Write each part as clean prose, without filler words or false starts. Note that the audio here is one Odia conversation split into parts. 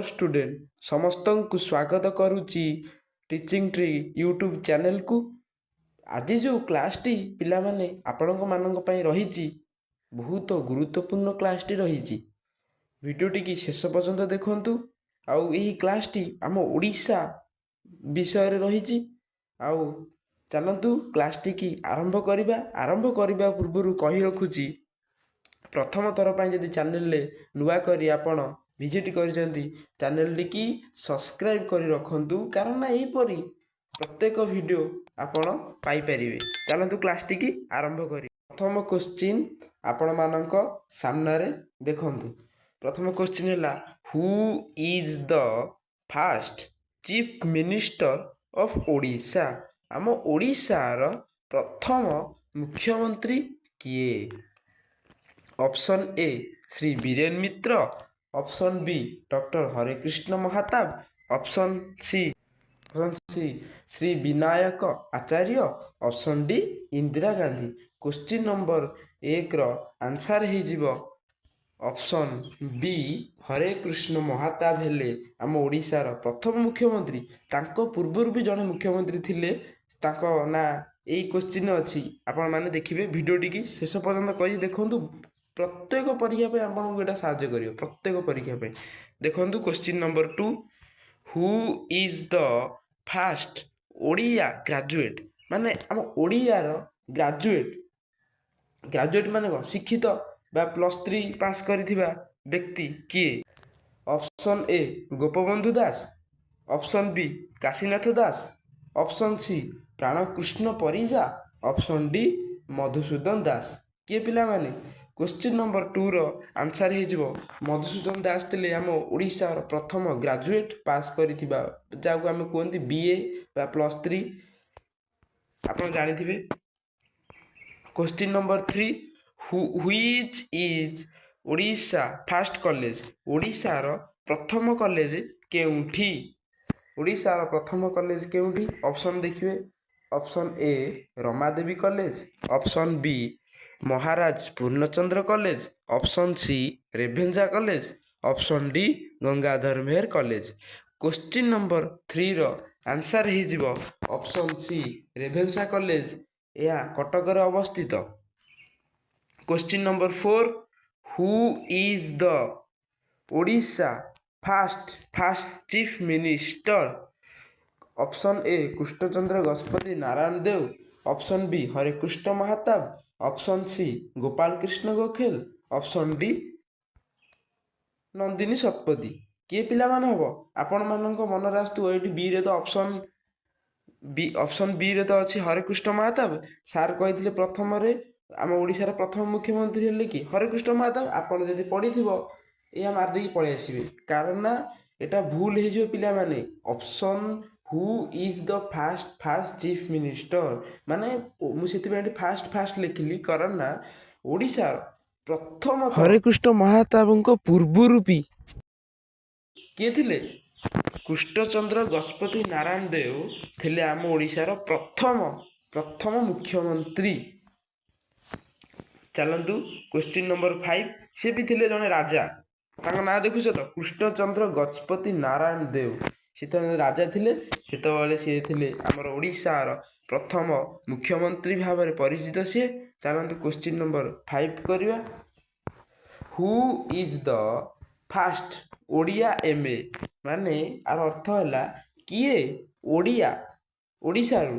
ଷ୍ଟୁଡେଣ୍ଟ, ସମସ୍ତଙ୍କୁ ସ୍ୱାଗତ କରୁଛି ଟିଚିଂ ଟ୍ରି ୟୁଟ୍ୟୁବ୍ ଚ୍ୟାନେଲକୁ। ଆଜି ଯେଉଁ କ୍ଲାସ୍ଟି ପିଲାମାନେ ଆପଣଙ୍କ ମାନଙ୍କ ପାଇଁ ରହିଛି, ବହୁତ ଗୁରୁତ୍ୱପୂର୍ଣ୍ଣ କ୍ଲାସ୍ଟି ରହିଛି। ଭିଡ଼ିଓଟିକି ଶେଷ ପର୍ଯ୍ୟନ୍ତ ଦେଖନ୍ତୁ। ଆଉ ଏହି କ୍ଲାସ୍ଟି ଆମ ଓଡ଼ିଶା ବିଷୟରେ ରହିଛି। ଆଉ ଚାଲନ୍ତୁ, କ୍ଲାସ୍ଟିକି ଆରମ୍ଭ କରିବା। ଆରମ୍ଭ କରିବା ପୂର୍ବରୁ କହି ରଖୁଛି, ପ୍ରଥମ ଥର ପାଇଁ ଯଦି ଚ୍ୟାନେଲରେ ନୂଆ କରି ଆପଣ ଭିଜିଟ୍ କରିଛନ୍ତି, ଚ୍ୟାନେଲଟିକି ସବସ୍କ୍ରାଇବ୍ କରି ରଖନ୍ତୁ, କାରଣ ନା ଏହିପରି ପ୍ରତ୍ୟେକ ଭିଡ଼ିଓ ଆପଣ ପାଇପାରିବେ। ଚାଲନ୍ତୁ, କ୍ଲାସ୍ଟିକି ଆରମ୍ଭ କରି ପ୍ରଥମ କୋଶ୍ଚିନ୍ ଆପଣମାନଙ୍କ ସାମ୍ନାରେ ଦେଖନ୍ତୁ। ପ୍ରଥମ କୋଶ୍ଚିନ୍ ହେଲା, "Who is the first Chief Minister of Odisha?" ଆମ ଓଡ଼ିଶାର ପ୍ରଥମ ମୁଖ୍ୟମନ୍ତ୍ରୀ କିଏ? Option A Shri Biren Mitra, option B doctor Harekrushna Mahtab, option C Shri Vinayak Acharya, option D Indira Gandhi. Question number 1ର ଆନ୍ସର୍ ହେଇଯିବ ଅପସନ୍ ବି। ହରେକୃଷ୍ଣ ମହତାବ ହେଲେ ଆମ ଓଡ଼ିଶାର ପ୍ରଥମ ମୁଖ୍ୟମନ୍ତ୍ରୀ। ତାଙ୍କ ପୂର୍ବରୁ ବି ଜଣେ ମୁଖ୍ୟମନ୍ତ୍ରୀ ଥିଲେ, ତାଙ୍କ ନାଁ ଏଇ କୋଶ୍ଚିନ୍ ଅଛି। ଆପଣମାନେ ଦେଖିବେ, ଭିଡ଼ିଓଟିକି ଶେଷ ପର୍ଯ୍ୟନ୍ତ କରି ଦେଖନ୍ତୁ। ପ୍ରତ୍ୟେକ ପରୀକ୍ଷା ପାଇଁ ଆପଣଙ୍କୁ ଏଇଟା ସାହାଯ୍ୟ କରିବ, ପ୍ରତ୍ୟେକ ପରୀକ୍ଷା ପାଇଁ। ଦେଖନ୍ତୁ, question number 2, who is the first Odia graduate? ମାନେ ଆମ ଓଡ଼ିଆର ଗ୍ରାଜୁଏଟ୍। ଗ୍ରାଜୁଏଟ୍ ମାନେ କ'ଣ? ଶିକ୍ଷିତ ବା +3 ପାସ୍ କରିଥିବା ବ୍ୟକ୍ତି କିଏ? Option A Gopabandhu Das, option B Kashinath Das, option C Pranakrushna Parija, option D Madhusudan Das. କିଏ ପିଲାମାନେ? କୋଶ୍ଚିନ୍ ନମ୍ବର 2ର ଆନ୍ସର୍ ହେଇଯିବ ମଧୁସୂଦନ ଦାସ ଥିଲେ ଆମ ଓଡ଼ିଶାର ପ୍ରଥମ ଗ୍ରାଜୁଏଟ୍ ପାସ୍ କରିଥିବା, ଯାହାକୁ ଆମେ କୁହନ୍ତି ବିଏ ବା +3, ଆପଣ ଜାଣିଥିବେ। Question number 3, which is Odisha first college? ଓଡ଼ିଶାର ପ୍ରଥମ କଲେଜ କେଉଁଠି? ଓଡ଼ିଶାର ପ୍ରଥମ କଲେଜ କେଉଁଠି? ଅପସନ୍ ଦେଖିବେ। Option A Ramadevi college, option B Maharaj Purnachandra college, option C Ravenshaw college, option D Gangadhar Meher college. Question number 3ର ଆନ୍ସର୍ ହେଇଯିବ ଅପସନ୍ ସି ରେଭେନ୍ସା କଲେଜ। ଏହା କଟକରେ ଅବସ୍ଥିତ। Question number 4, who is the Odisha first Chief Minister? Option A Krishnachandra Gajapati Narayan Deo, option B Harekrushna Mahtab, option C Gopal Krishna Gokhale, option D Nandini Satapathy. କିଏ ପିଲାମାନେ ହେବ? ଆପଣମାନଙ୍କ ମନରେ ଆସୁଥିବ, ଏଇଠି ବିରେ ତ ଅପସନ୍ ବି, ଅପସନ୍ ବିରେ ତ ଅଛି ହରେକୃଷ୍ଣ ମହତାବ। ସାର୍ କହିଥିଲେ, ପ୍ରଥମରେ ଆମ ଓଡ଼ିଶାର ପ୍ରଥମ ମୁଖ୍ୟମନ୍ତ୍ରୀ ହେଲେ କି ହରେକୃଷ୍ଣ ମହତାବ। ଆପଣ ଯଦି ପଢ଼ିଥିବ, ଏହା ମାରିଦେଇକି ପଳେଇ ଆସିବେ, କାରଣ ନା ଏଇଟା ଭୁଲ ହେଇଯିବ ପିଲାମାନେ। Option, who is the first Chief Minister, ମାନେ ମୁଁ ସେଥିପାଇଁ ଏଠି ଫାଷ୍ଟ ଫାଷ୍ଟ ଲେଖିଲି, କାରଣ ନା ଓଡ଼ିଶାର ପ୍ରଥମ ହରେକୃଷ୍ଣ ମହତାବଙ୍କ ପୂର୍ବରୁ ବି କିଏ ଥିଲେ? କୃଷ୍ଣଚନ୍ଦ୍ର ଗଜପତି ନାରାୟଣ ଦେଓ ଥିଲେ ଆମ ଓଡ଼ିଶାର ପ୍ରଥମ ମୁଖ୍ୟମନ୍ତ୍ରୀ। ଚାଲନ୍ତୁ, କୋଶ୍ଚିନ୍ ନମ୍ବର 5। ସେ ବି ଥିଲେ ଜଣେ ରାଜା। ତାଙ୍କ ନାଁ ଦେଖୁଛ ତ? କୃଷ୍ଣଚନ୍ଦ୍ର ଗଜପତି ନାରାୟଣ ଦେଓ। ସେ ତ ରାଜା ଥିଲେ ସେତେବେଳେ। ସିଏ ଥିଲେ ଆମର ଓଡ଼ିଶାର ପ୍ରଥମ ମୁଖ୍ୟମନ୍ତ୍ରୀ ଭାବରେ ପରିଚିତ ସିଏ। ଚାଲନ୍ତୁ, କୋଶ୍ଚିନ୍ ନମ୍ବର 5 କରିବା। Who is the first Odia MA? ମାନେ ଆର ଅର୍ଥ ହେଲା, କିଏ ଓଡ଼ିଆ ଓଡ଼ିଶାରୁ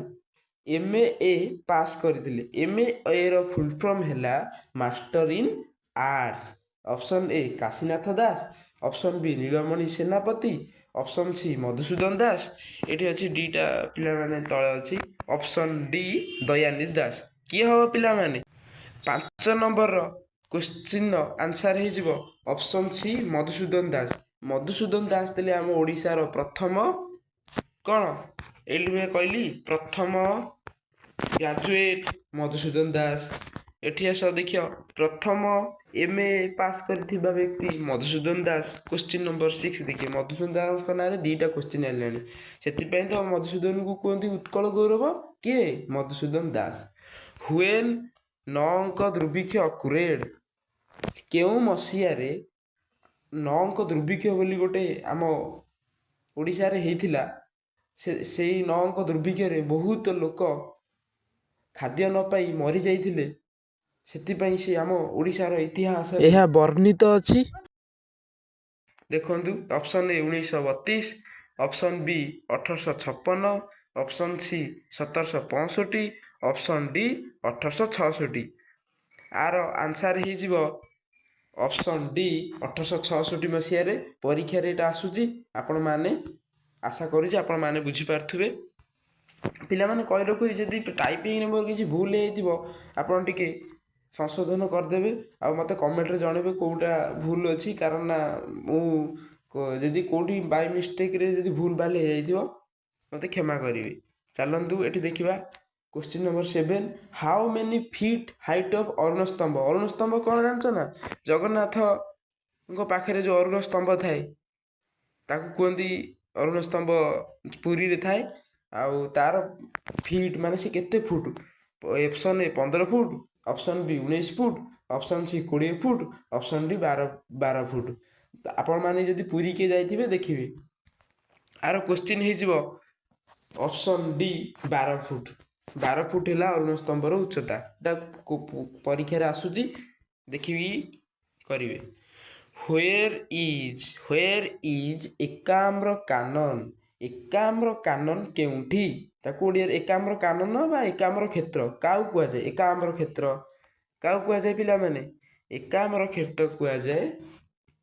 ଏମ୍ଏ ପାସ୍ କରିଥିଲେ? ଏମ୍ ଏର ଫୁଲ୍ ଫର୍ମ ହେଲା master in arts. Option A Kashinath Das, option B Nilamani Senapati, option C Madhusudan Das. ଏଠି ଅଛି ଦୁଇଟା ପିଲାମାନେ, ତଳେ ଅଛି ଅପସନ୍ ଡି ଦୟାନିଧି ଦାସ। କିଏ ହବ ପିଲାମାନେ? 5 ନମ୍ବରର କୋଶ୍ଚିନ୍ର ଆନ୍ସର୍ ହେଇଯିବ ଅପସନ୍ ସି ମଧୁସୂଦନ ଦାସ। ମଧୁସୂଦନ ଦାସ ଥିଲେ ଆମ ଓଡ଼ିଶାର ପ୍ରଥମ କ'ଣ? ଏଇଠି ମୁଁ କହିଲି, ପ୍ରଥମ ଗ୍ରାଜୁଏଟ୍ ମଧୁସୂଦନ ଦାସ। ଏଠି ଆସ ଦେଖିବ, ପ୍ରଥମ ଏମ୍ଏ ପାସ୍ କରିଥିବା ବ୍ୟକ୍ତି ମଧୁସୂଦନ ଦାସ। କୋଶ୍ଚିନ୍ ନମ୍ବର 6 ଦେଖିବେ। ମଧୁସୂଦନ ଦାସଙ୍କ ନାଁରେ ଦୁଇଟା କୋଶ୍ଚିନ୍ ହେଲାଣି। ସେଥିପାଇଁ ତ ମଧୁସୂଦନକୁ କୁହନ୍ତି ଉତ୍କଳ ଗୌରବ। କିଏ? ମଧୁସୂଦନ ଦାସ। When ନଅଙ୍କ ଦୁର୍ଭିକ୍ଷ ଅକରେଡ୍? କେଉଁ ମସିହାରେ ନଅଙ୍କ ଦୁର୍ଭିକ୍ଷ ବୋଲି ଗୋଟେ ଆମ ଓଡ଼ିଶାରେ ହେଇଥିଲା। ସେଇ ନଅଙ୍କ ଦୁର୍ଭିକ୍ଷରେ ବହୁତ ଲୋକ ଖାଦ୍ୟ ନ ପାଇ ମରିଯାଇଥିଲେ। ସେଥିପାଇଁ ସେ ଆମ ଓଡ଼ିଶାର ଇତିହାସ ଏହା ବର୍ଣ୍ଣିତ ଅଛି। ଦେଖନ୍ତୁ, option A 1932, option B 1856, option C 1765, option D 1866। R answer ହେଇଯିବ ଅପସନ୍ ଡି, 1866 ମସିହାରେ। ପରୀକ୍ଷାରେ ଏଇଟା ଆସୁଛି। ଆପଣମାନେ, ଆଶା କରୁଛି ଆପଣମାନେ ବୁଝିପାରୁଥିବେ। ପିଲାମାନେ, କହି ରଖୁଛି, ଯଦି ଟାଇପିଂରେ ମୋର କିଛି ଭୁଲ ହେଇଯାଇଥିବ, ଆପଣ ଟିକେ ସଂଶୋଧନ କରିଦେବେ ଆଉ ମୋତେ କମେଣ୍ଟରେ ଜଣାଇବେ କେଉଁଟା ଭୁଲ ଅଛି। କାରଣ ନା ମୁଁ ଯଦି କେଉଁଠି ବାଇ ମିଷ୍ଟେକ୍ରେ ଯଦି ଭୁଲ ଭାଲ ହେଇଯାଇଥିବ, ମୋତେ କ୍ଷମା କରିବେ। ଚାଲନ୍ତୁ ଏଠି ଦେଖିବା Question number 7: How many feet height of Arun Stambha? Arun ସ୍ତମ୍ଭ କ'ଣ ଜାଣିଛ ନା? ଜଗନ୍ନାଥଙ୍କ ପାଖରେ ଯେଉଁ ଅରୁଣ ସ୍ତମ୍ଭ ଥାଏ, ତାକୁ କୁହନ୍ତି ଅରୁଣ ସ୍ତମ୍ଭ। ପୁରୀରେ ଥାଏ। ଆଉ ତାର ଫିଟ୍ ମାନେ ସେ କେତେ foot? Option A 15 foot, option B 19 foot, option C 20 foot, option D 12 foot. ଆପଣମାନେ ଯଦି ପୁରୀ କିଏ ଯାଇଥିବେ, ଦେଖିବେ। ଆର କୋଶ୍ଚିନ୍ ହେଇଯିବ ଅପସନ୍ ଡି, 12 ଫୁଟ। 12 ଫୁଟ ହେଲା ଅରୁଣ ସ୍ତମ୍ଭର ଉଚ୍ଚତା। ଏଇଟା ପରୀକ୍ଷାରେ ଆସୁଛି, ଦେଖିକି କରିବେ। Where is Ekamra Kanan? Ekamra Kanan କେଉଁଠି? ତାକୁ ଓଡ଼ିଆରେ ଏକାମ୍ର କାନନ ବା ଏକାମ୍ର କ୍ଷେତ୍ର କାହାକୁ କୁହାଯାଏ? ଏକାମ୍ର କ୍ଷେତ୍ର କାହାକୁ କୁହାଯାଏ ପିଲାମାନେ? ଏକାମ୍ର କ୍ଷେତ୍ର କୁହାଯାଏ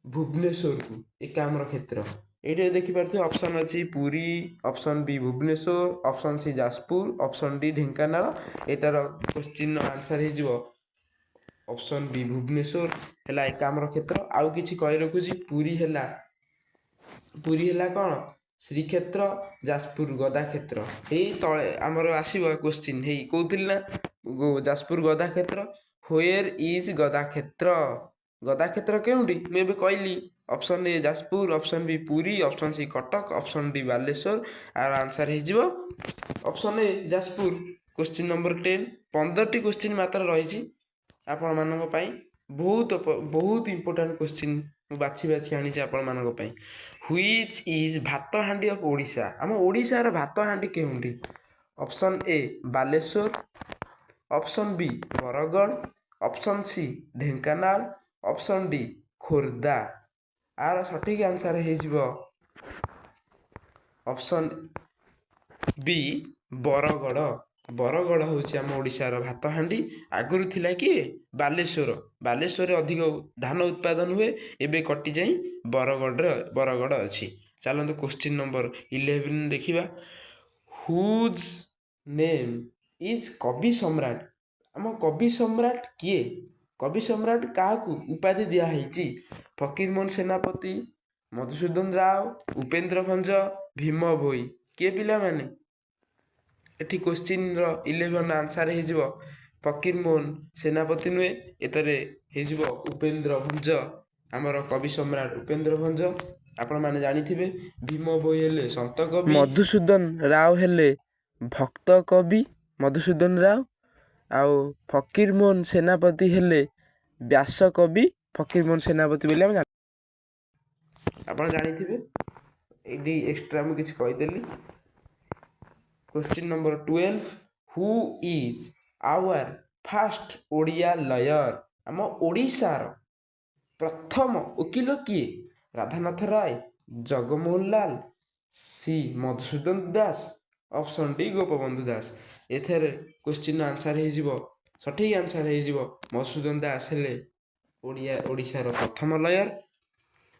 ଭୁବନେଶ୍ୱରକୁ। ଏକାମ୍ର କ୍ଷେତ୍ର ଏଇଠି ଦେଖିପାରୁଥିବେ, ଅପସନ୍ ଅଛି Puri, option B Bhubaneswar, option C Jajpur, option D Dhenkanal. ଏଇଟାର କୋଶ୍ଚିନ୍ର ଆନ୍ସର୍ ହେଇଯିବ ଅପସନ୍ ବି, ଭୁବନେଶ୍ୱର ହେଲା ଏକାମ୍ର କ୍ଷେତ୍ର। ଆଉ କିଛି କହି ରଖୁଛି, ପୁରୀ ହେଲା କ'ଣ? ଶ୍ରୀକ୍ଷେତ୍ର। ଯାଜପୁର ଗଦାକ୍ଷେତ୍ର। ଏଇ ତଳେ ଆମର ଆସିବ କୋଶ୍ଚିନ୍। ହେଇ କହୁଥିଲି ନା, ଯାଜପୁର ଗଦାକ୍ଷେତ୍ର। Where is Gadakshetra? ଗଦାକ୍ଷେତ୍ର କେଉଁଠି? ମୁଁ ଏବେ କହିଲି, option A Jajpur, option B Puri, option C Cuttack, option D Balasore. R answer ହେଇଯିବ option A Jajpur. Question number 10। 15ଟି question ମାତ୍ର ରହିଛି ଆପଣମାନଙ୍କ ପାଇଁ। ବହୁତ ବହୁତ ଇମ୍ପୋର୍ଟାଣ୍ଟ କୋଶ୍ଚିନ୍ ମୁଁ ବାଛି ବାଛି ଆଣିଛି ଆପଣମାନଙ୍କ ପାଇଁ। Which is Bhatahandi of Odisha? ଆମ ଓଡ଼ିଶାର ଭାତହାଣ୍ଡି କେଉଁଠି? Option A Balasore, option B Bargarh, option C Dhenkanal, option D Khordha. ଆର ସଠିକ୍ ଆନ୍ସର୍ ହେଇଯିବ ଅପସନ୍ ବି ବରଗଡ଼। ବରଗଡ଼ ହେଉଛି ଆମ ଓଡ଼ିଶାର ଭାତହାଣ୍ଡି। ଆଗରୁ ଥିଲା କିଏ? ବାଲେଶ୍ୱର। ବାଲେଶ୍ୱରରେ ଅଧିକ ଧାନ ଉତ୍ପାଦନ ହୁଏ। ଏବେ କଟିଯାଇ ବରଗଡ଼ରେ ବରଗଡ଼ ଅଛି। ଚାଲନ୍ତୁ କୋଶ୍ଚିନ୍ ନମ୍ବର 11 ଦେଖିବା। Whose name is Kabi Samrat? ଆମ କବି ସମ୍ରାଟ କିଏ? କବି ସମ୍ରାଟ କାହାକୁ ଉପାଧି ଦିଆହେଇଛି? ଫକୀରମୋହନ ସେନାପତି, ମଧୁସୂଦନ ରାଓ, ଉପେନ୍ଦ୍ର ଭଞ୍ଜ, ଭୀମ ଭୋଇ। କିଏ ପିଲାମାନେ? ଏଠି କୋଶ୍ଚିନ୍ର 11 ଆନ୍ସର୍ ହେଇଯିବ ଫକୀରମୋହନ ସେନାପତି ନୁହେଁ, ଏଥିରେ ହେଇଯିବ ଉପେନ୍ଦ୍ର ଭଞ୍ଜ। ଆମର କବି ସମ୍ରାଟ ଉପେନ୍ଦ୍ର ଭଞ୍ଜ ଆପଣମାନେ ଜାଣିଥିବେ। ଭୀମ ଭୋଇ ହେଲେ ସନ୍ଥ କବି, ମଧୁସୂଦନ ରାଓ ହେଲେ ଭକ୍ତ କବି ମଧୁସୂଦନ ରାଓ, ଆଉ ଫକୀରମୋହନ ସେନାପତି ହେଲେ ବ୍ୟାସ କବି ଫକୀରମୋହନ ସେନାପତି ବୋଲି ଆମେ ଆପଣ ଜାଣିଥିବେ। ଏଇଠି ଏକ୍ସଟ୍ରା ମୁଁ କିଛି କହିଦେଲି। Question number 12: Who is our first Odia lawyer? ଆମ ଓଡ଼ିଶାର ପ୍ରଥମ ଓକିଲ କିଏ? Radhanath Ray, Jagmohan Lal, C Madhusudan Das, option D Gopabandhu Das. ଏଥିରେ କୋଶ୍ଚିନ୍ର ଆନ୍ସର୍ ହେଇଯିବ, ସଠିକ୍ ଆନ୍ସର୍ ହେଇଯିବ ମଧୁସୂଦନ ଦାସ ହେଲେ ଓଡ଼ିଶାର ପ୍ରଥମ ଲୟର।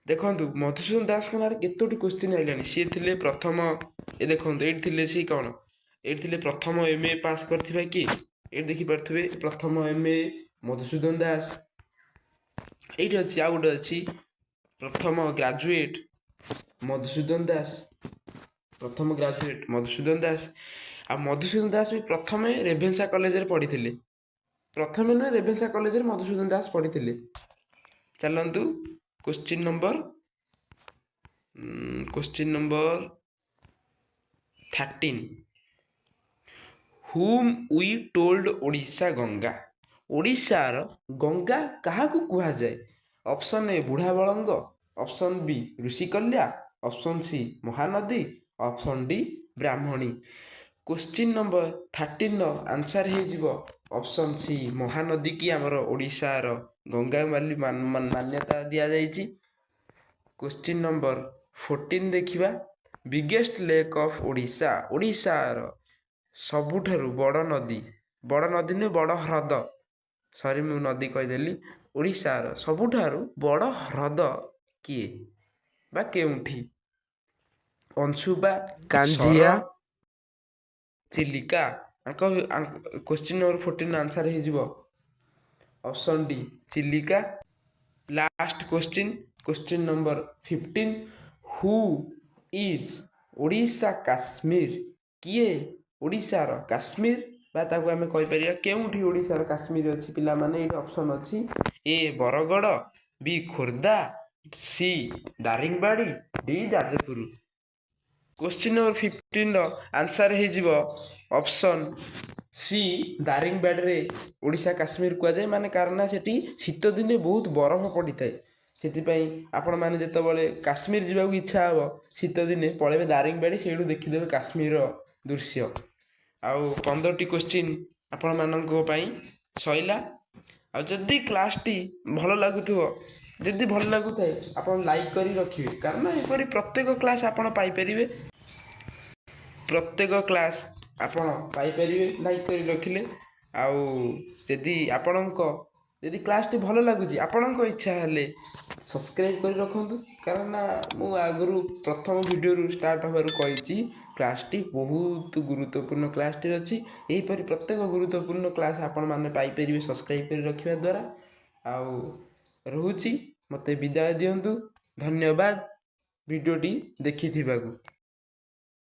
ଦେଖନ୍ତୁ, ମଧୁସୂଦନ ଦାସଙ୍କ ନାଁରେ କେତୋଟି କୋଶ୍ଚିନ୍ ଆଇଲାଣି। ସିଏ ଥିଲେ ପ୍ରଥମ, ଏ ଦେଖନ୍ତୁ, ଏଇଠି ଥିଲେ ସିଏ କ'ଣ? ଏଇଠି ଥିଲେ ପ୍ରଥମ ଏମ୍ ଏ ପାସ୍ କରିଥିବା କିଏ? ଏଇଠି ଦେଖିପାରୁଥିବେ, ପ୍ରଥମ ଏମ୍ ଏ ମଧୁସୂଦନ ଦାସ ଏଇଠି ଅଛି। ଆଉ ଗୋଟେ ଅଛି, ପ୍ରଥମ ଗ୍ରାଜୁଏଟ୍ ମଧୁସୂଦନ ଦାସ। ପ୍ରଥମ ଗ୍ରାଜୁଏଟ୍ ମଧୁସୂଦନ ଦାସ। ଆଉ ମଧୁସୂଦନ ଦାସ ବି ପ୍ରଥମେ ରେଭେନ୍ସା କଲେଜରେ ପଢ଼ିଥିଲେ। ପ୍ରଥମେ ନୁହେଁ, ରେଭେନ୍ସା କଲେଜରେ ମଧୁସୂଦନ ଦାସ ପଢ଼ିଥିଲେ। ଚାଲନ୍ତୁ question number 13: Whom we told Odisha Ganga? ଓଡ଼ିଶାର ଗଙ୍ଗା କାହାକୁ କୁହାଯାଏ? Option A Budhabalanga, Option B Rushikulya, option C Mahanadi, option D Brahmani. Question number 13ର answer ହେଇଯିବ ଅପସନ୍ ସି, ମହାନଦୀ କି ଆମର ଓଡ଼ିଶାର ଗଙ୍ଗା ବୋଲି ମାନ୍ୟତା ଦିଆଯାଇଛି। କୋଶ୍ଚିନ୍ ନମ୍ବର 14 ଦେଖିବା। Biggest lake of Odisha. ଓଡ଼ିଶାର ସବୁଠାରୁ ବଡ଼ ନଦୀ, ବଡ଼ ନଦୀ ନୁହେଁ, ବଡ଼ ହ୍ରଦ, ସରି, ମୁଁ ନଦୀ କହିଦେଲି। ଓଡ଼ିଶାର ସବୁଠାରୁ ବଡ଼ ହ୍ରଦ କିଏ ବା କେଉଁଠି? ଅଂଶୁପା, କାଞ୍ଜିଆ, ସର, ଚିଲିକା। ଆଙ୍କ କୋଶ୍ଚିନ୍ ନମ୍ବର 14 ଆନ୍ସର୍ ହେଇଯିବ option D, Chilika. Last question, question number 15. Who is Odisha Kashmir? କିଏ ଓଡ଼ିଶାର କାଶ୍ମୀର ବା ତାକୁ ଆମେ କହିପାରିବା, କେଉଁଠି ଓଡ଼ିଶାର କାଶ୍ମୀର ଅଛି ପିଲାମାନେ? ଏଇଠି ଅପସନ୍ ଅଛି A Bargarh, B Khordha, C Daringbadi, D Jajpur. Question number 15ର ଆନ୍ସର୍ ହେଇଯିବ ଅପସନ୍ ସି, ଦାରିଙ୍ଗବାଡ଼ିରେ ଓଡ଼ିଶା କାଶ୍ମୀର କୁହାଯାଏ। ମାନେ କାରଣ ସେଠି ଶୀତ ଦିନେ ବହୁତ ବରଫ ପଡ଼ିଥାଏ। ସେଥିପାଇଁ ଆପଣମାନେ ଯେତେବେଳେ କାଶ୍ମୀର ଯିବାକୁ ଇଚ୍ଛା ହେବ, ଶୀତ ଦିନେ ପଳେଇବେ ଦାରିଙ୍ଗବାଡ଼ି, ସେଇଠୁ ଦେଖିଦେବେ କାଶ୍ମୀରର ଦୃଶ୍ୟ। ଆଉ 15ଟି କୋଶ୍ଚିନ୍ ଆପଣମାନଙ୍କ ପାଇଁ ସଇଲା। ଆଉ ଯଦି କ୍ଲାସ୍ଟି ଭଲ ଲାଗୁଥିବ, ଯଦି ଭଲ ଲାଗୁଥାଏ, ଆପଣ ଲାଇକ୍ କରି ରଖିବେ, କାରଣ ଏପରି ପ୍ରତ୍ୟେକ କ୍ଲାସ୍ ଆପଣ ପାଇପାରିବେ। ପ୍ରତ୍ୟେକ କ୍ଲାସ୍ ଆପଣ ପାଇପାରିବେ ଲାଇକ୍ କରି ରଖିଲେ। ଆଉ ଯଦି ଆପଣଙ୍କ ଯଦି କ୍ଲାସ୍ଟି ଭଲ ଲାଗୁଛି, ଆପଣଙ୍କ ଇଚ୍ଛା ହେଲେ ସବସ୍କ୍ରାଇବ୍ କରି ରଖନ୍ତୁ, କାରଣ ନା ମୁଁ ଆଗରୁ ପ୍ରଥମ ଭିଡ଼ିଓରୁ ଷ୍ଟାର୍ଟ ହେବାରୁ କହିଛି, କ୍ଲାସ୍ଟି ବହୁତ ଗୁରୁତ୍ୱପୂର୍ଣ୍ଣ କ୍ଲାସ୍ଟି ଅଛି। ଏହିପରି ପ୍ରତ୍ୟେକ ଗୁରୁତ୍ୱପୂର୍ଣ୍ଣ କ୍ଲାସ୍ ଆପଣମାନେ ପାଇପାରିବେ ସବସ୍କ୍ରାଇବ୍ କରି ରଖିବା ଦ୍ୱାରା। ଆଉ ରହୁଛି, ମୋତେ ବିଦାୟ ଦିଅନ୍ତୁ। ଧନ୍ୟବାଦ ଭିଡ଼ିଓଟି ଦେଖିଥିବାକୁ।